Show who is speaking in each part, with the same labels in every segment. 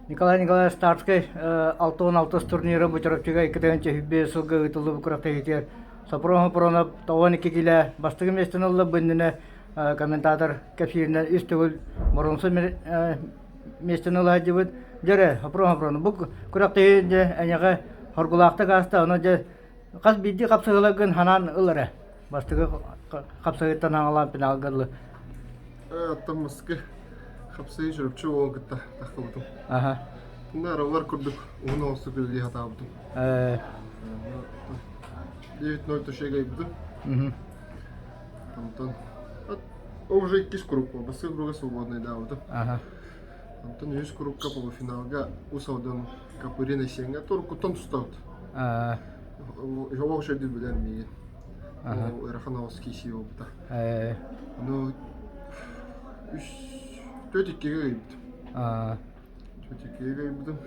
Speaker 1: Николай Николаевич Старскай 66 турнира бу Чурапчыга 2005 сылга ыытыллыбыт күрэхтэһиитигэр Сопром Сопронов 92 киилэ бастакы миэстэни ылла бу иннинэ комментатор кэпсииринэн үс төгүл боруонса миэстэни ыла сылдьыбыт. Дьэ эрэ, Сопром Сопронов бу күрэхтэһии дьэ эйиэхэ хоргулаахтык ааста, ону дьэ хас биирдии хапсыһыыларгын ханаан ыл эрэ. Бастакы хапсыһыыттан хаҥалаан финалга дылы.
Speaker 2: Оттон Москва хапсыһыы Чурапчы уолун кытта тахсыбытым.
Speaker 1: Аха.
Speaker 2: Онно аралар курдук уһун оҕустук үлэлии сатаабытым. 9-0 төшегейбитим. Онтон уже иккис круг был. Бастакы круга свободный даабытым.
Speaker 1: Аха.
Speaker 2: Онтон үһүс кругка полуфиналга Ус Алдан Капырин Сенга туруккуттан тустабыт. Олох үчүгэй билэр миигин. Ыарахан оҕус киисии буолбута. Ну, үс, төрт иккигэ ыйбытым. Төрт иккигэ ыйбытым.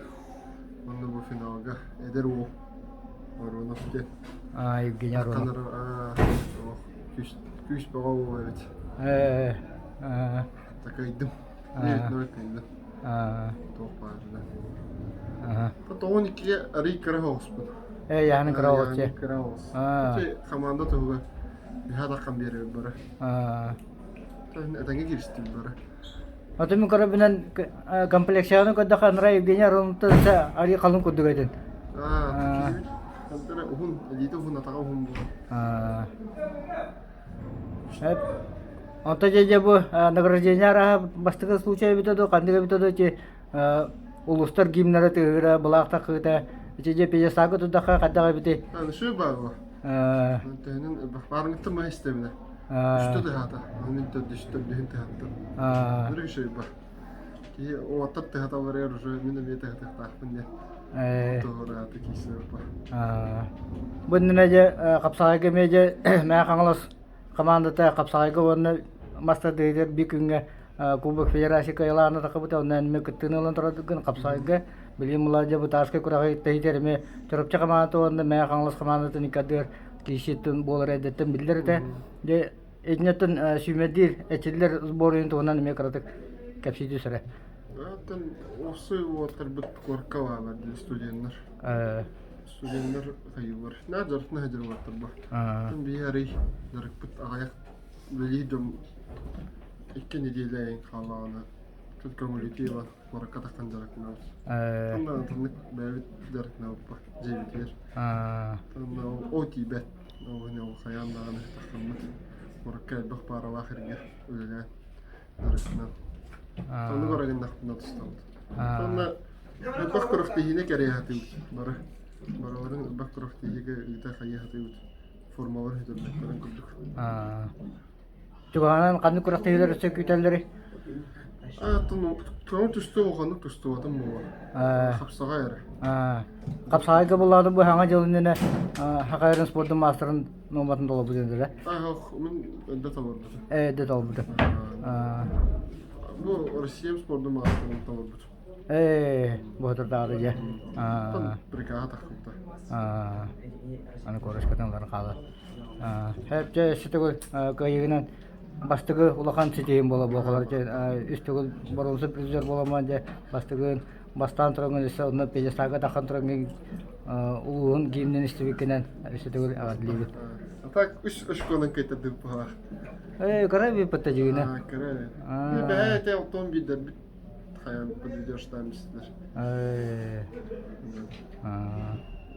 Speaker 2: Онно бу финалга эдэр уол Оронов диэн.
Speaker 1: Евгений Аронов.
Speaker 2: Күүс, күүс бөҕө уол эбит. Такайдым. Кыайдым. Туох баарынан. Тоҕун иккигэ арый кыра оҕуспут.
Speaker 1: Ээ, яһаны кыра оҕус дьэ.
Speaker 2: Кыра оҕус. Команда туһугар үһэ таххан биэрэр бары. Этэҥҥэ кииристим бары.
Speaker 1: Аты мин көрөбүнэн комплекцияны көрдөххө Андрей Евгений Ароновтан арый халыҥ курдук этин.
Speaker 2: Уһун, илиитэ уһун, атаҕа уһун буолар.
Speaker 1: Онто дьэ дьэ бу награждение арааһа бастакы случай эбитэ дуу, ханнык эбитэ дуу ити улуустар гимнара тыаһыыра, былаах тахыыта ити дьэ пьедесталга турдахха хайдах эбитий?
Speaker 2: Үчүгэй баар буо. Төһөнөн баарыҥыттан маһы истэбинэ. Үстэ тыһаата. Мин төрдүс төрдүһүн тыһаттым. Бары үчүгэй бар. Киһи уоттар тыһаталларыгар уже мин эмиэ тыһатыахтаахпын диэн. Туһурааты киирсибэт
Speaker 1: Бу иннинэ дьэ хапсаҕайга эмиэ дьэ Мэҥэ Хаҥалас хамаандата хапсаҕайга уонна мас тардыһыытыгар биир күҥҥэ Кубок Федерации кыайылаана тахыбыта онно эмиэ кыттыыны ылан тураргын хапсаҕайга билигин мула дьэ Бытаарскай күрэҕи тэһитэр эмиэ Чурапчы хамаандата уонна Мэҥэ Хаҥалас хамаандатын икки киирсииттэн буолара эрдэттэн биллэр этэ. Дьэ итиннэттэн сүүмэрдиир эчиллэр сборын туһунан эмиэ кыратык кэпсии түс эрэ.
Speaker 2: Оттон уопсай уолаттарбыт куоракка бааллар дии студеннар. Студеннар хайыылар. Наар дьарыктана сылдьар уолаттар ба. Оттон биһи арый дьарыкпыт аҕыйах үлэлиир дьон икки нэдиэлэ эҥин хааллаҕына тут көҥүлүтүү ылан куоракка тахсан дьарыктанабыт. Онно атыннык бэйэбит дьарыктанабыт ба дьиэбитигэр. Онно ол тиийбэт. Ол хайаан даҕаны тахсаммыт куоракка элбэх пааралаах эргэ үлэлээн дьарыктанан. Оннук орагыннахпына тустабыт. Онно элбэх күрэхтэһиини кэрийэ сатыыбыт бары. Барыларын элбэх күрэхтэһиигэ ыыта хайыы сатыыбыт. Формалар сүтэрбэттэрин курдук.
Speaker 1: Чугаһынан ханнык күрэхтэһиилэр өссө күүтэллэрий?
Speaker 2: Оттон көҥүл тустуу улаханнык тустубатым буолуо. Хапсаҕай эрэ.
Speaker 1: Хапсаҕайга буллаатым бу саҥа дьыл иннинэ Хахайрын спордун маастарын нуоматын толорбут иннилэрэ.
Speaker 2: Мин эрдэ толорбутум.
Speaker 1: Эрдэ толорбутум.
Speaker 2: Бу Россия спордун маастарын толорбутум.
Speaker 1: Ээ, бу дьэ.
Speaker 2: Прикаһа таххыбыта.
Speaker 1: Аны корочкатын ылан хаалар. Чэ, өссө төгүл кыайыынан бастакы улахан ситиһиим буола буолар. Үс төгүл боруонса призер буоламмын дьэ бастакы бастаан тураҥҥын өссө онно пьедесталга таххан тураҥҥын улууһун гимнин истибиккинэн өссө төгүл эҕэрдэлиибит.
Speaker 2: А так үс очконан кыайтардыбыт быһалаах.
Speaker 1: Ээ, кыра эбиппит дьигинэ.
Speaker 2: Кыра. Бэһээ эти алтон биирдэрбит хайан подведешь там истилэр.
Speaker 1: Ээ.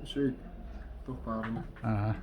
Speaker 2: Үчүгэй туох баарына.
Speaker 1: Аа.